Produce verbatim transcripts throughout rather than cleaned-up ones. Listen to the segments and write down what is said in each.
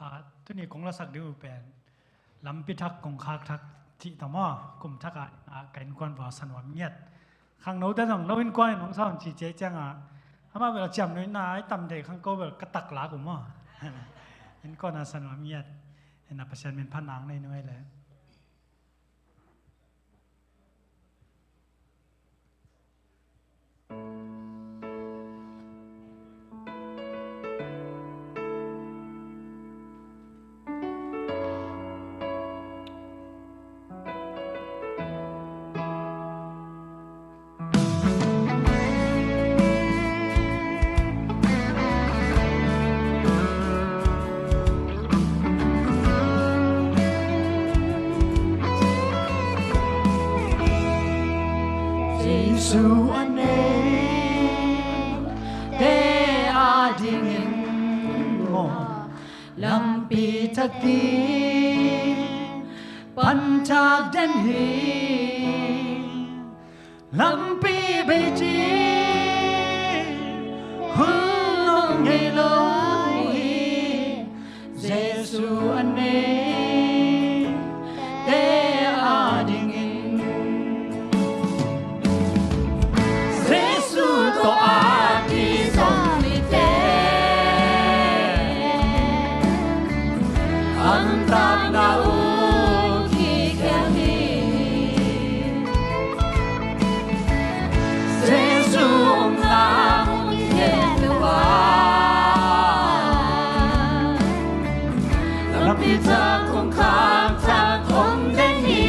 Ah, tuni kong lasak ding uh pen Lampi Thak Kong Khak Thak cih tawh maw, kum thak ah, ah, ka innkuan vua sa nuam ngiat. Khangnote zong no innkuan in hong sa un ci ciai ciangah, amah bel a ciamnuihna a i tam thei khang ko bel ka taklak uh maw. Innkuan a sa nuam ngiat. Ina Pasian min phat nang nei nuai le. Jesu a neite adingin maw, lampi thakin pan thak den hi. Lampi bei ding hun hong ngei lo hi. Jesu a neite adingin, Jesu tawh a kizom mite antakna uh kikhel hi. Jesu omna mun khempeuh ah lampi thak kong khak thak om den hi.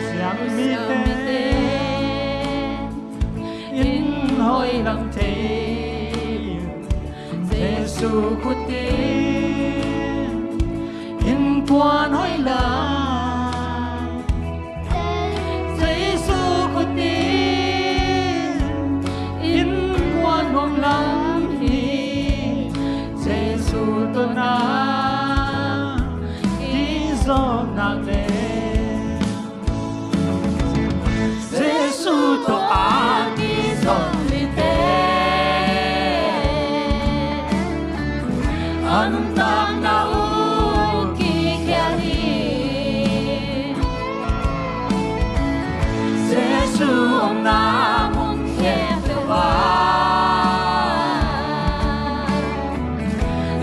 Siam mite in hoih lam thei, Jesu khut in innkuan hoih lam. Jesu khut in innkuan nuam lam hi. Jesu tawh na kizom nak leh, Jesu tawh a kizom mite antakna uh kikhel hi. Jesu omna mun khempeuh ah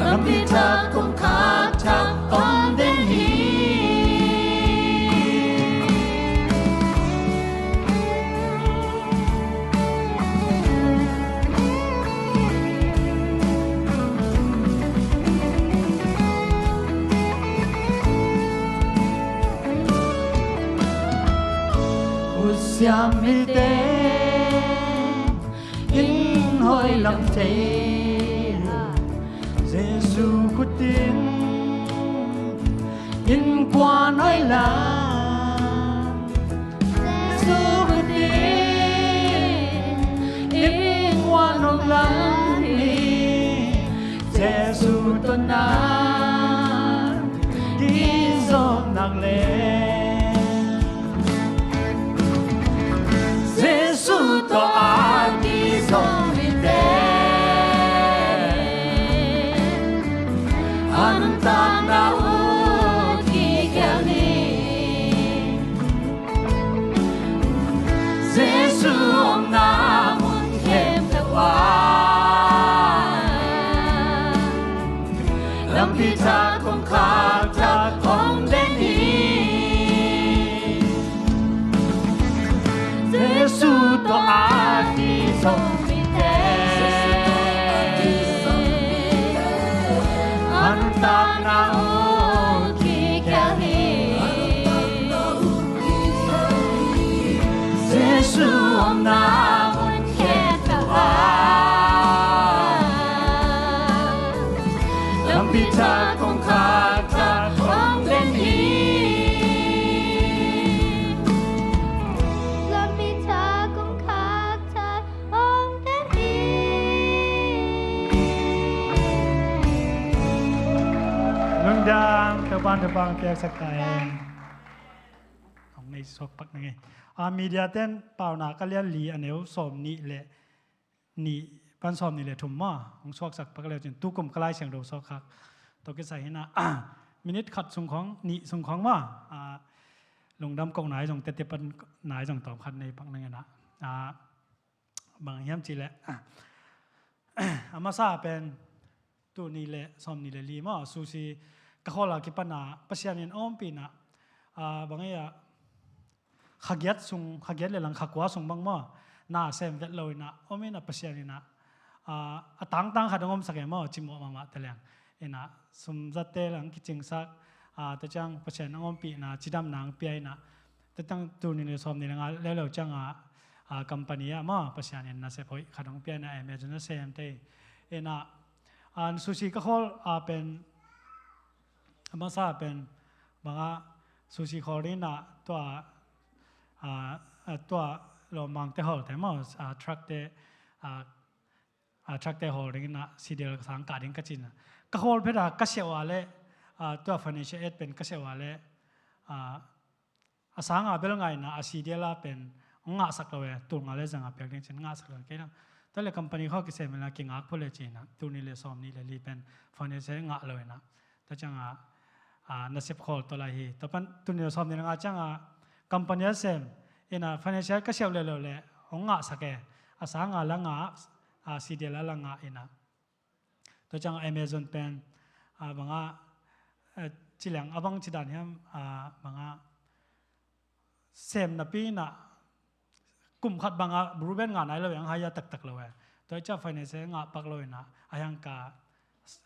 lampi thak kong khak thak om den hi. Khut siam mite in hoih lam thei, Jesu khut in innkuan hoih lam. Jesu khut in innkuan hoih lam hi. Jesu tawh na kizom nak leh, Jesu tawh a kizom mite antakna uh kikhel hi. Jesu omna mun khempeuh ah lampi thak kong khak thak om den hi. Jesu tawh a kizom mite antakna uh kikhel hi. Jesu omna mun khempeuh ah lampi thak kong khak thak om den hi. Lampi thak kong khak thak om den hi. Lungdam, Topa'n thupha hong piaksak ta hen. Hong nei suak pak na ngei. A, media ten Paunak a lian li a neu sawm nih le nih pan sawm nih le thum maw, hong suaksak pak leu cin, tukum ka Lai Siangtho suak khak tawh kisai hi in ah, minit khat sung khawng, nih sung khawng maw, ah, lungdam koh nai zong, tete pan nai zong tawm khat nei pak ning in ah, ah, bang hiam cih leh, ah, a masa pen tul nih le sawm nih le li maw, Sushi ka khawl a kipan a Pasian in a ompih in ah, ah, bang ei ah, kha giat sung, kha giat le lang kha kua sung bang maw, na sem vet lo in ah om in ah, Pasian in ah, ah, a tangtang khat hong omsak e maw, cimawh mahmah te leng in ah, sum zate lang kicingsak, ah, tua ciang Pasian hong ompih in ah, cidamna hong pia in ah, tua ciang tul nih le sawm nih le nga leuleu ciang ah, ah, company ah maw, Pasian in nasep hoih khat hong pia in ah, Amazon a sem te in ah, ah, Sushi ka khawl a pen, a masa pen bang ah, Sushi khawl ding in ah tua, ah, ah, tua lawmmangte hawlte maw, ah, truckte, ah, ah, truckte hawl ding in ah, C D L sang kah ding ka ci in ah, ka khawl phet a ka siauh a leh, ah, tua financial aid pen ka siauh a leh, ah, a sang a bel ngah in ah, a C D L a pen hong ngahsak lo e, tul nga le zang a piak ding cin ngahsak lo e, kei na. Tua leh company khawng kisem in ah kingak phot le ci in ah, tul nih le sawm nih le li pen financial aid ngah lo in ah, tua ciang ah, ah, nasep khawl tawh lai hi. Tua pan tul nih le sawm nih le nga ciang ah company a sem in ah, financial aid ka siauh le lo leh hong ngahsak e, a sang a la ngah, ah, C D L a la ngah in ah. Tua ciang Amazon pen, ah, bang ah, eh, ci leng a bang ci dan hiam, ah, bang ah, sem napi in ah, kum khat bang ah Reuben ngah nai lo e, hong hire taktak lo e. Tua ciang financial ngah pak lo in ah, a hiang ka,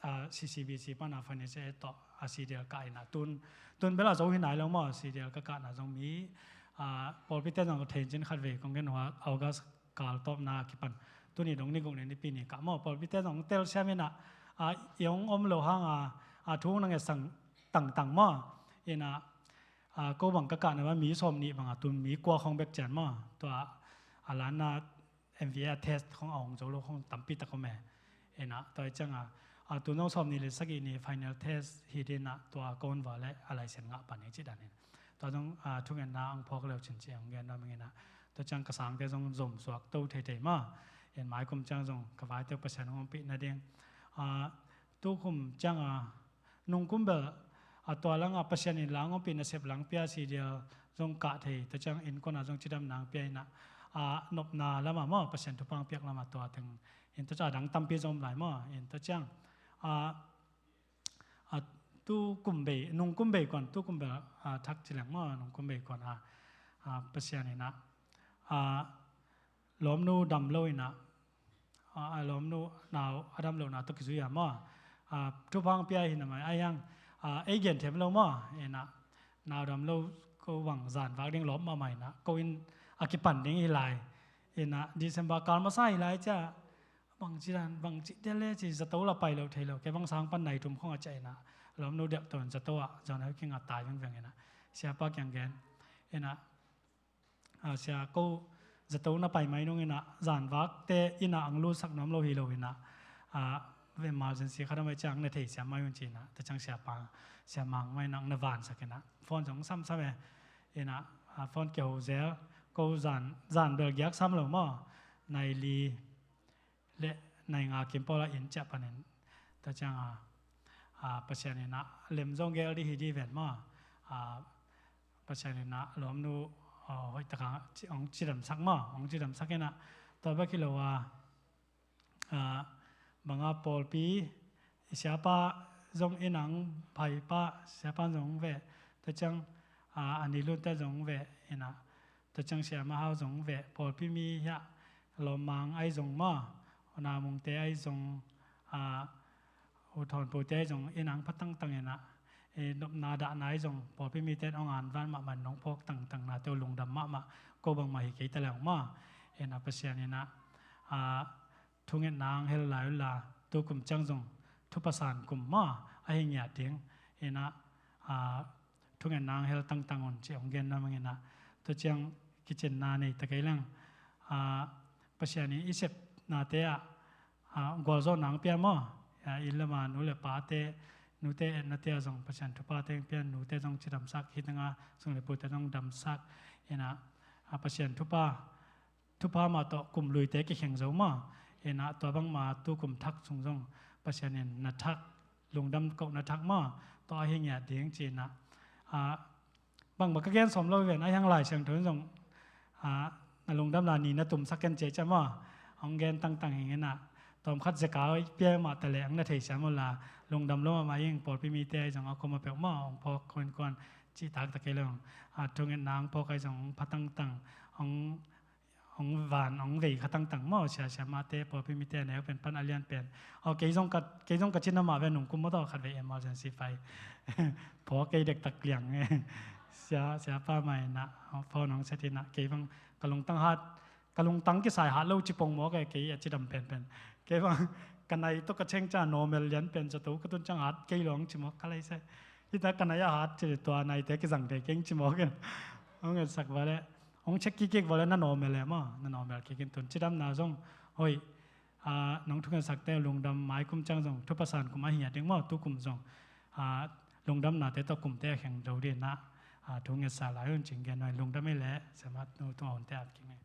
ah, C C B C pan a financial aid tawh a C D L kah in ah, tun, tun bel a zo hi nai lo maw, C D L ka kahna zong mi, ah, pawlpite zong thei cin khat vei kong gen hua, August kal tawpna kipan, tuni dong ni guk ni, Nipi ni kah maw, pawlpite zong telsiam in ah, ah, i hong om lo hang a, ah, thu hong na ngetsak tangtang maw, in ah, ah, ko bang ka kahna bang mi sawm nih bang a, tun mi kua khawng bek cian maw, tua a lanna M V A test khawng a hong zo lo khawng tampi tak om e. In ah, tua hi ciang a, ah, tun zong sawm nih le sagih ni final test hi ding in ah, tua ko hong va leh a license ngah pan hi ci dan in. Tua zong, ah, thungetna hong phawk leu cin ci hong gen nuam ing in ah. Tua ciang ka sangte zong zom suak to theithei maw. In mai kum ciang zong ka vaite uh Pasian hong ompih nading. Ah, tu kum ciang a, nung kum bel, ah, tua lang a Pasian in la hong ompih nasep lang pia C D L zong kah thei. Tua ciang innkuan a zong cidamna hong pia in ah, ah, nopna lam a maw, Pasian thupha hong piak lam a tua teng. In tua ciang a dang tampi zong om lai maw. In tua ciang, ah, ah, tu kum bei, nung kum bei kuan, tu kum bei, ah, thak ci leng maw, nung kum bei kuan a, ah, Pasian in ah, ah, lawmnu dam lo in ah, ah, a lawmnu nau a dam lohna tawh kizui a maw, ah, thupha hong pia hi na mai, a hiang, ah, ei gen them lo maw, in ah, nau dam lo ko bang zan vak ding lawp mahmah in ah, ko inn a kipan ding hi lai, in ah, December kal masa hi lai ciang, bangci dan, bangci del le ci, zato la pai lo thei lo, kei bang sang pan nai thum khawng a ciah in ah, lawmnu diakdiak zato ah, zan hau king a tai vengveng in ah, siapa kiang gen, in ah, ah, sia ko zato na pai mai nung in ah, zan vakte inn ah hong lutsak nuam lo hi lo in ah, ah, emergency khat a mai ciang na thei siam mai un ci in ah, tua ciang siapa, sia mang mai in ah na vansak in ah, phone zong samsam e, in ah, ah, phone kiho zel, ko zan, zan bel giak sam lo maw, nai li le nai nga kim pawl a inn ciah panin, tua ciang a, ah, Pasian in ah lem zong gel ding hi ding ven maw, ah, Pasian in ah lawmnu, ah, hoih tak a ci, hong cidamsak maw, hong cidamsak in ah, tua bek hi lo a, ah, bang a pawlpi, i siapa zong in ah hong pai pah, siapa zong hong veh, tua ciang, ah, a nilunte zong hong veh in ah, tua ciang siamah hau zong hong veh, pawlpi mi hiah, lawmmang ahi zong maw, u Namungte ahi zong, ah, u Thawnpute ahi zong in ah hong pha tangtang in ah, eh, nopna dahna ahi zong, pawlpi mite in hong anvan mahmah in hong phawk tangtang nate uh lungdam mahmah, ko bangmah hi kei ta leng maw, in ah Pasian in ah, ah, thungetna hong hel lai unla, tu kum ciang zong thupha san kum maw, ahi ngiat ding, in ah, ah, thungetna hong hel tangtang un ci hong gen nuam ing in ah, tua ciang kicinna nei ta kei leng, ah, Pasian in i sepnate ah, ah, gualzawhna hong pia maw, ah, inn lam a nu le pate, nute etnate ah zong Pasian thuphate hong pia, nute zong cidamsak, hi teng a sung le pute zong damsak, in ah, ah, Pasian thupha, thupha mah tawh kum luite kikheng zo maw, Hi na, tua bangma tukum thak sung zong Pasian in na thak, lungdam koh na thak maw, tua ahi ngiat ding ci na. Ah, bangmah ka gen sawm lo ven, a hiang Lai Siangtho in zong, ah, na lungdamna ni na tumsak ken ci a ci a maw. Hong gen tangtang hi ngen a, tawm khat zeka pia mah ta leh hong na thei siam uh la, lungdam lo mahmah ing, pawlpi mite ahi zong a koma peuh maw, hong phawk kuankuan cih tak ta kei lo. Ah, thungetna hong phawk ahi zong hong pha tangtang, hong, hong van, hong vei kha tangtang maw, siasia mahte, pawlpi mite a neu pen pan a lian pen. Aw, kei zong ka, kei zong ka cin amah ve, nungkum mawtaw khat vei emergency pai. Phaw kei dektak liang e. Sia, siapa mai na, aw, phone hong set hi na, kei bang ka lungtang hat, ka lungtang kisai hat lo ci pong mawk e, kei a cidam penpen. Kei bang ka nai tawh ka cheng ca normal lian pen zato ka tun ciang hat kei lo hong ci mawk ka lai sai. Hita ka nai a hat ci tua naite kizang thei keng ci mawk in. Hong etsak va le, hong check kik kik va le na normal e maw, na normal kik in tun cidamna zong. Hoi, ah, nong thungetsakte lungdam, mai kum ciang zong thupha san kum ahi a ding maw, tukum zong, ah, lungdamnate tawh kumte a kheng do ding na, ah, thungetsa lai un cing gen nuai, lungdam ei le, siamah nu tung a hunte at kik ni.